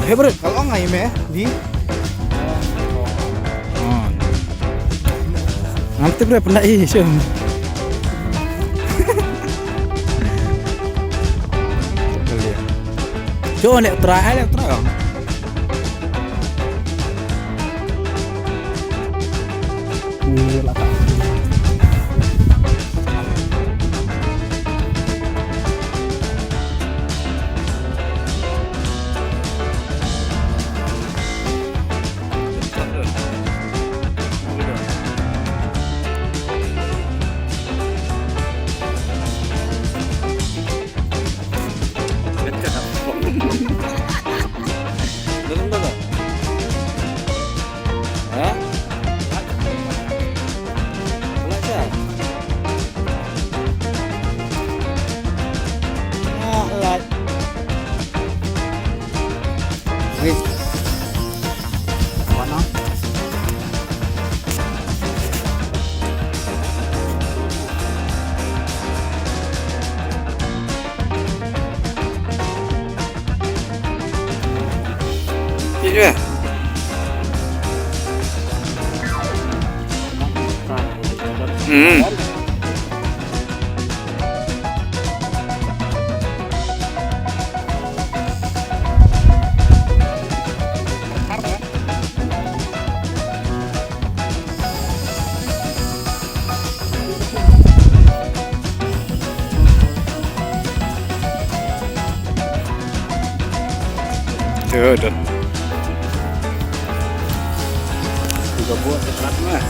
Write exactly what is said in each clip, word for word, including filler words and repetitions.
Favorite, ka long ai me, di. Oh. Ngam tip re pynda i, shem. Shem, leh try, ai leh try, oh. Tuh, tuh. Juga buat sekeras mah.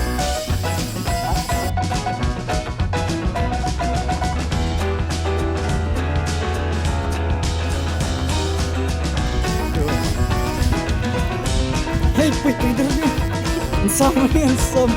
Hey, wait, wait, wait, wait. Handsome, handsome.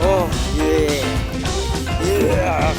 Oh, yeah. Yeah.